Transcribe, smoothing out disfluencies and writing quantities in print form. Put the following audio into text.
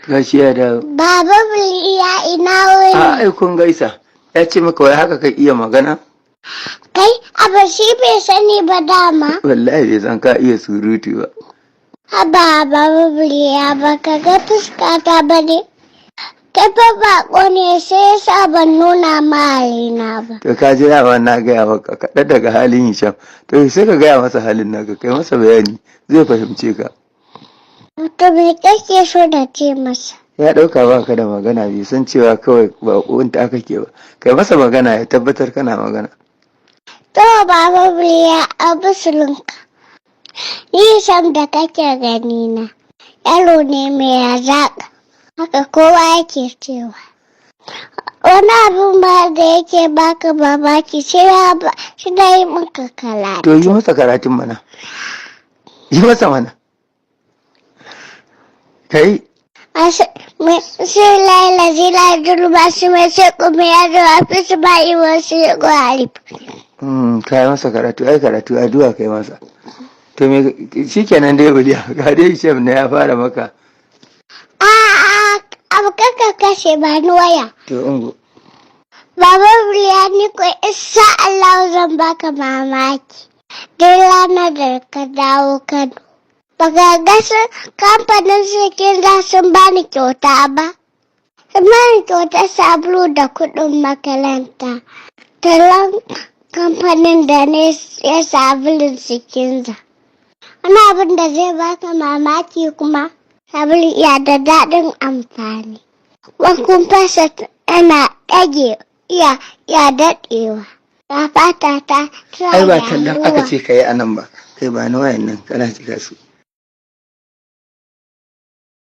Gashi ya dawo. Baba Biliya, ina wuni? A ai kun gaisa. Ya ce maka wai haka ka iya magana? Kai, abu shi bai sani ba dama. Wallahi bai san ka iya surutu ba. Haba Baba Biliya, ba ka ga fuskata ba ne? Kai fa baƙo ne, sai yasa ban nuna ma halina ba. To ka ji, dama na gaya maka kaɗan daga halin Hisham. To sai ka gaya masa halin naka, kai masa bayani, zai fahimce ka. To me kake so da ce masa? Ya ɗauka ba ka da magana, bai san cewa kawai baƙonta aka ke ba. Kai masa magana ya tabbatar kana magana. To Baba Biliya, abusulunka. Ni Sam da kake gani na, yaro ne mai hazaƙa. Haka kowa yake cewa. Wani abin ba da yake baka mamaki, sai ya ba sai na yi maka kala. To yi masa karatun mana. Yi masa mana. Kai. Sai laila zila durba su mai sai kuma ya zo a fi su ba yi wasu ya alif. Ka yi masa karatu, ai karatu addu'a kai masa. To me shikenan dai Biliya, ga dai Hisham ne ya fara maka. A'a, abu kaka kashe, ba ni waya. To ungo. Baba Biliya, ni ko insha Allah zan baka mamaki. Duk ranar da ka dawo Kano. Baka ga su kamfanin sikin za sun bani kyauta ba. Sun bani kyautar sabulu da kuɗin makaranta. Tallan kamfanin da ne ya sabulun sikinza. Wani abin da zai baka mamaki kuma, sabulun iya da daɗin amfani. Wankun fasa yana ɗage iya iya daɗewa. Ga fata ta Ai ba tallan aka ce ka yi a nan ba. Kai, ba na wayan nan kana cika su.